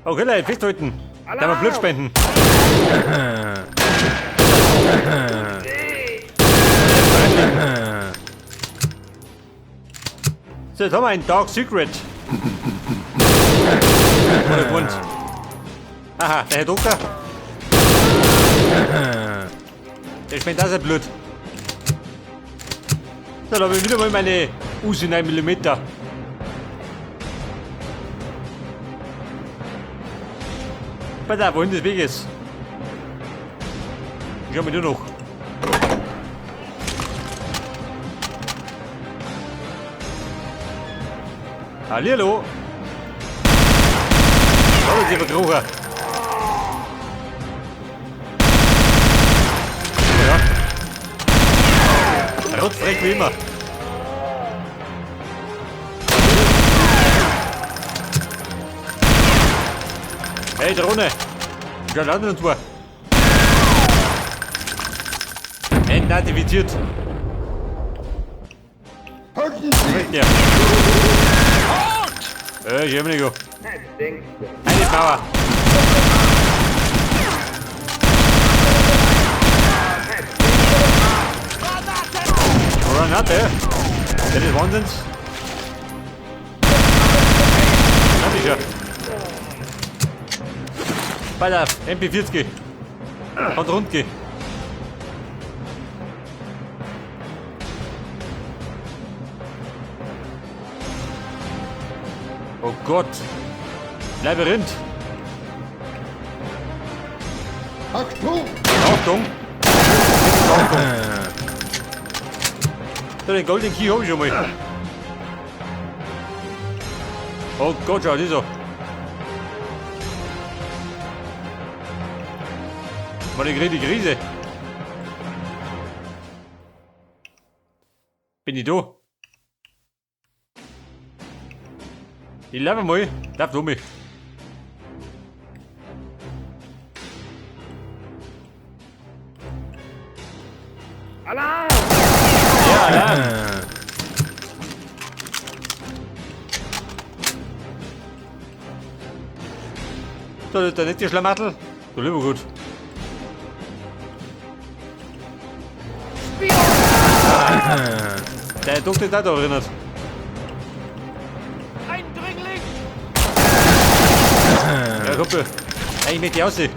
Okay, Leute, festhalten. Da wir Blut spenden. So, jetzt haben wir ein Dark Secret. Oder gewohnt. Aha, der Herr Doktor. Der spendet auch sein Blut. So, da habe ich wieder mal meine Uzi 9 mm. Pass auf, wohin das Weg ist. Ich schau mir nur noch. Hallihallo. Da ist die verkrochen. Ja. Rotzfrech wie immer. Hey, Drohne! Ich kann auch noch. Entnativiziert. Halten Sie! Ja. Ich hab nicht. Eine Mauer. Granate. Das ist Wahnsinns. Hab ich ja. Pass auf, MP40. Kann rund gehen. Oh Gott. Labyrinth. Achtung! Achtung. Achtung. So, den Golden Key hab ich schon mal. Oh Gott, schau, das ist so. Mann, ich krieg die Krise. Bin ich da? Ich laufe mal. Lauf du mich. Alarm! Ja, Alarm. So, das ist der nette Schlamassel. Du lieber gut. Der Doktor ist auch da erinnert. Eindringling! Ja, Kumpel. Eigentlich möchte ich aussehen.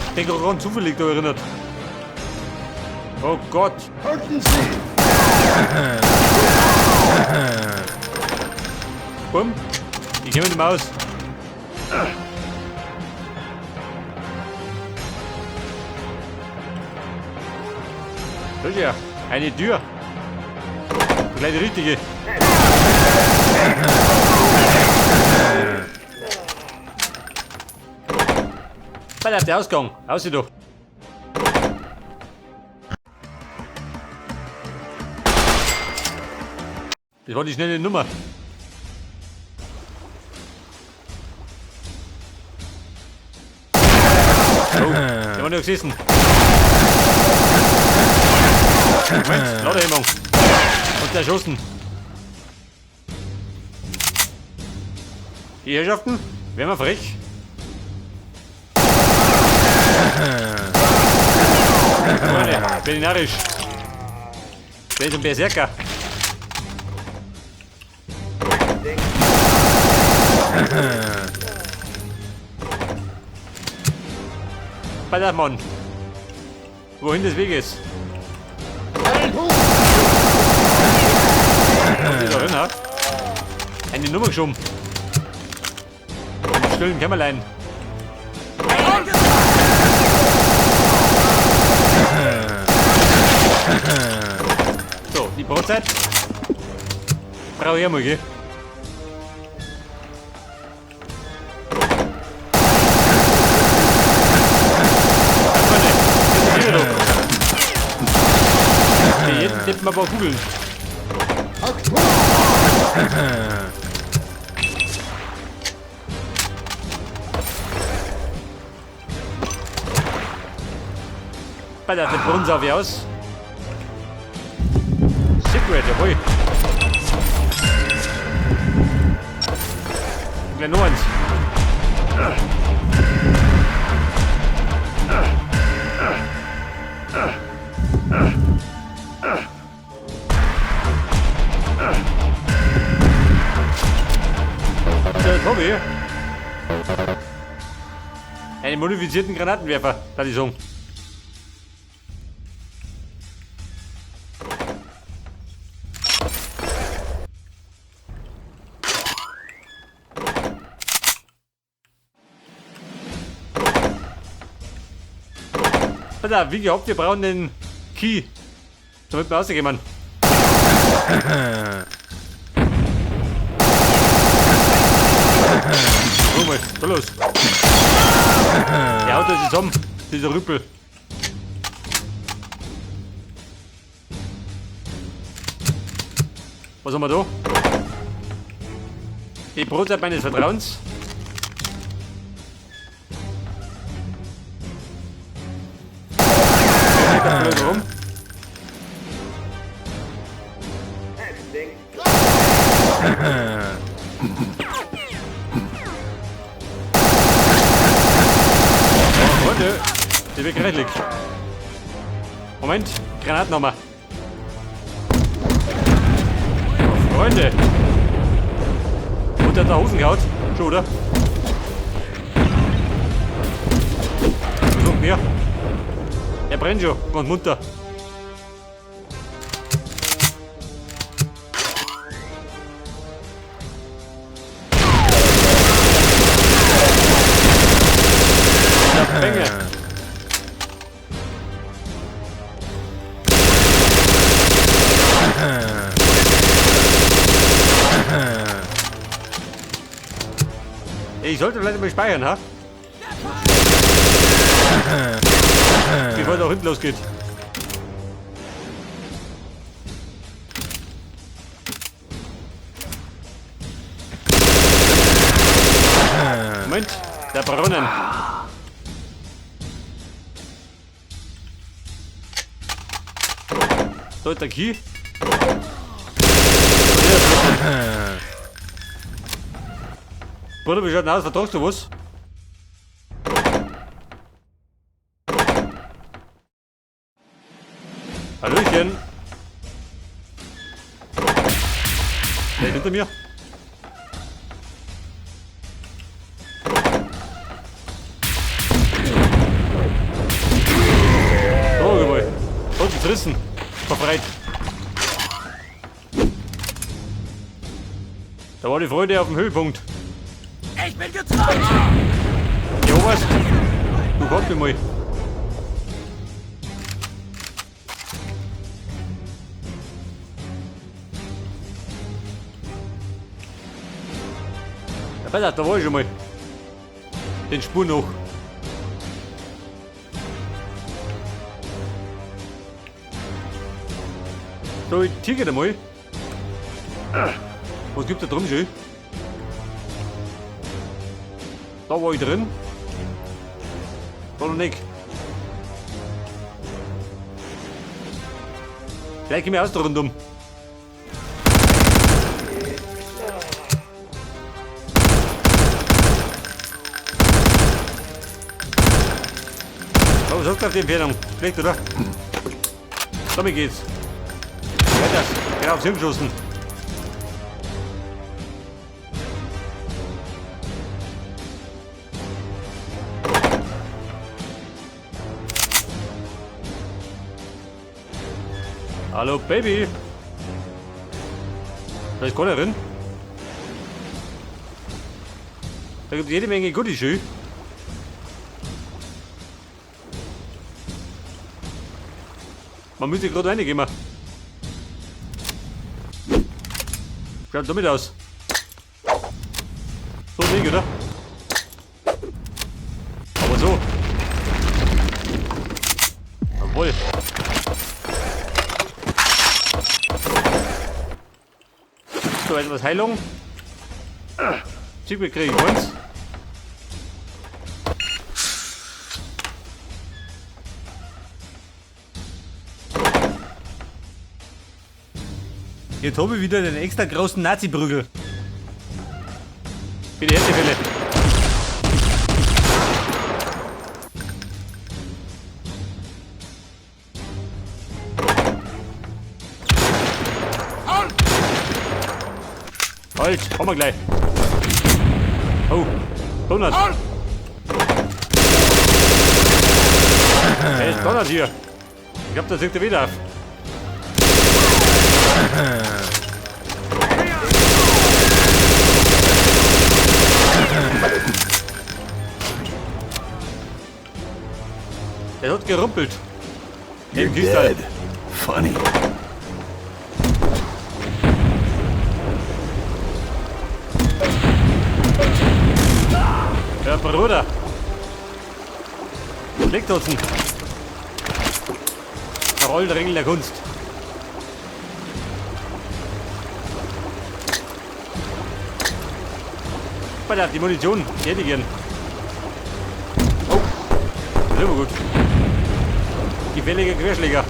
Ich bin gerade zufällig da erinnert. Oh Gott. Halten Sie! Bumm. Ich geh mit dem Maus. Das ist ja eine Tür. Gleich die richtige. Pass auf, der Ausgang. Aussieh doch. Das war die schnelle Nummer. Oh, der war noch gesessen. Moment, Ladehemmung. Und erschossen. Die Herrschaften, werden wir frech? Freunde, bin ich narrisch. Bin ich ein Berserker. Pass auf, Mann. Wohin des Weges? Was ist da drin, hat? Eine Nummer geschoben. Im stillen Kämmerlein. So, die Brotzeit. Brauche ich einmal, gell? Jeden tippen ein paar Kugeln. Achtung! Bei der Brunnen sah wie aus. Secret, jawohl. Gleich noch eins. Der Tobi. Einen modifizierten Granatenwerfer, da die sagen. Pass auf, wie gehabt, wir brauchen den Key, damit wir rausgehen. Guck mal, so los. Der Auto ist zusammen, dieser Rüppel. Was haben wir da? Die Brotzeit meines Vertrauens. Blöd rum. Oh, Freunde, die wird gerechtlich. Moment, Granaten haben wir. Oh, Freunde. Und der hat da Hosen gehaut. Schon, oder? Was mehr? Er brennt schon, ganz munter. Der Bengel. Ich sollte vielleicht mal speichern, ha? Bevor es auch hinten losgeht. Moment, der Brunnen. So ist der Key. Bruder, wie schaut denn aus? Vertragst du was? Hallöchen! Der ist hinter mir. So, jawohl. Und zerrissen. Verfreit. Da war die Freude auf dem Höhepunkt. Ich bin getroffen! Ja, was? Du kommst mir mal. Ja, pass auf, da war ich schon mal. Den Spur noch. So, ich ticke da mal. Was gibt's da drum schön? Da war ich drin. Da noch nicht. Vielleicht gehen wir aus da rundum. Oh, was sagst du auf die Entfernung? Schlecht, oder? Damit geht's. Weiter. Genau aufs Hirn geschossen. Hallo Baby. Da ist keiner drin. Da gibt es jede Menge Goodies schön. Man müsste gerade reingehen. Schaut damit aus. So nicht, oder? Aber so. Jawohl. So, etwas Heilung. Züge kriege ich uns. Jetzt habe ich wieder den extra großen Nazi-Prügel. Für die Härtefälle. Halt, kommen wir gleich. Oh, donnert. Es donnert hier. Ich glaub, da sinkt er wieder auf. Er hat gerumpelt. You're Im Kistal. dead. Funny. Ja, Bruder. Schlägdotzen. Rollringel der Kunst. Pass auf, die Munition, die hätte ich gern. Oh, das ist immer gut. Gefälliger Querschläger.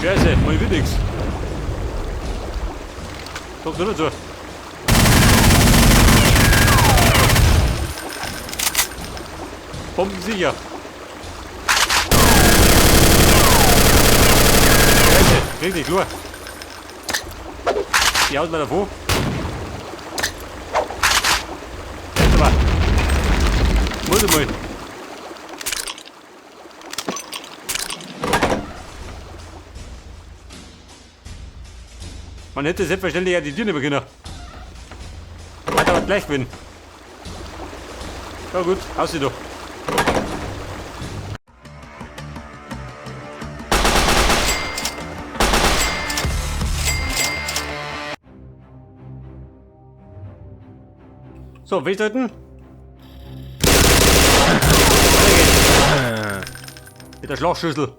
Scheiße, mal will nix. Kommt nur dazu. Bomben sicher. Scheiße, krieg nicht klar. Die haut mir davor. Jetzt aber. Muss ich mal. Man hätte selbstverständlich ja die Tür nicht mehr können. Hat aber gleich gewinnen. Ja gut, aus sie doch. So, festhalten. Weiter geht's. Mit der Schlagschüssel.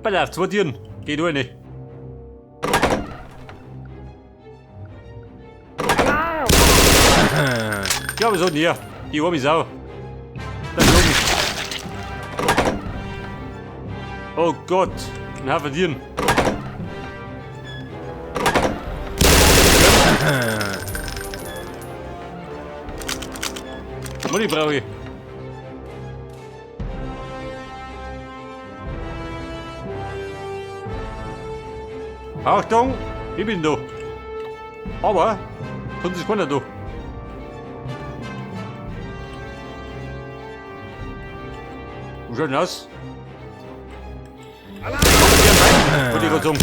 Pass auf, 2 Tieren. Geh du rein. Ja, wieso denn hier? Die arme Sau. Da oben. Oh Gott, ein Haufen Tieren. Money brauche ich. Achtung, ich bin da. Aber, sonst ist keiner da. Wie schaut denn aus? Wollte ich gerade sagen.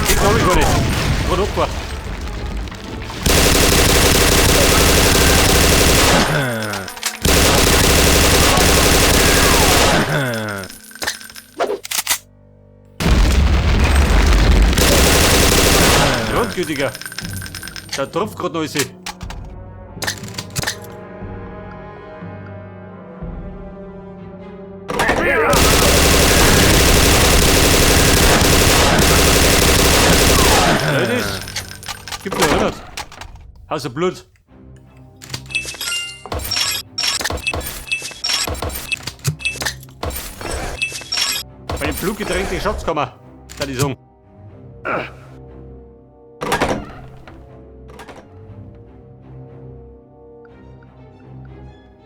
Ich glaub ich gar nicht. Gerade Opfer. Grundgütiger. Da tropft grad noch alles. Ja, das gibt ja erinnert. Hast du Blut? Bei dem blutgetränkten Schatzkammer, da die sagen.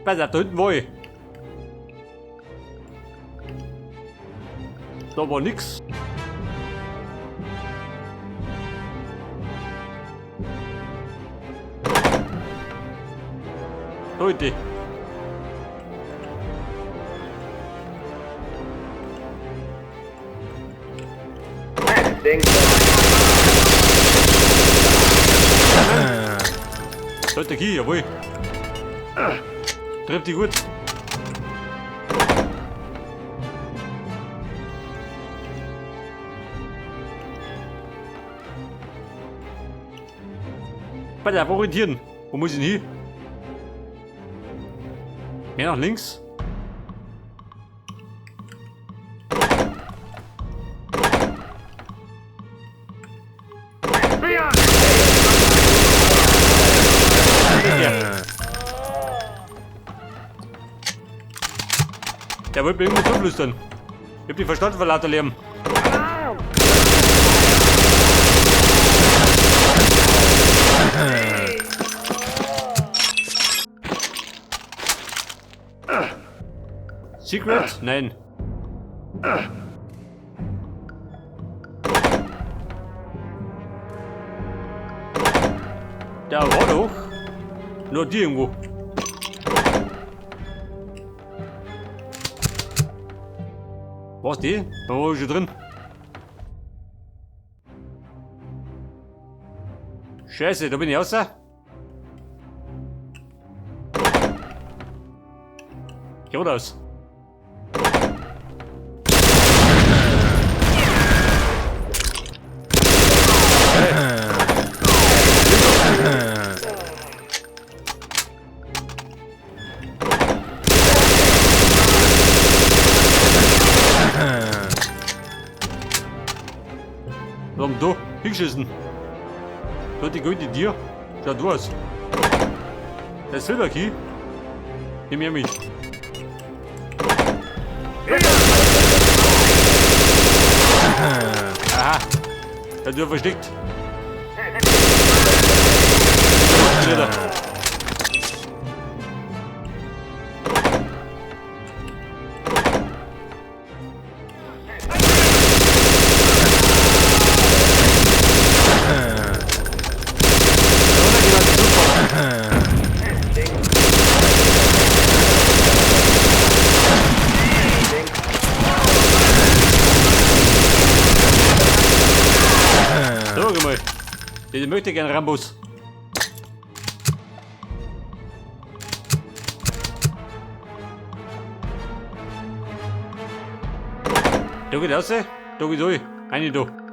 Pass auf, da hinten war ich. Da war nix. Leute. Sollte gehen, jawohl. Trifft die gut. Bei der orientieren. Wo muss ich denn hin? Mehr nach links? Ja. Der wollte mir irgendwo zuflüstern. Ich hab die verstanden vor lauter Lärm. Secret? Nein. Der war doch. Nur die irgendwo. Was die? Da war ich schon drin. Scheiße, da bin ich raus. Geradeaus. Warum du? Hingeschissen. Da die goldene Tier. Schau du aus. Der Silber Key. Nimm her mit. Aha. Der hat versteckt. Wieder. Sag mal. Ich möchte gerne Rambus. Da geht raus, da geht durch. Eine da.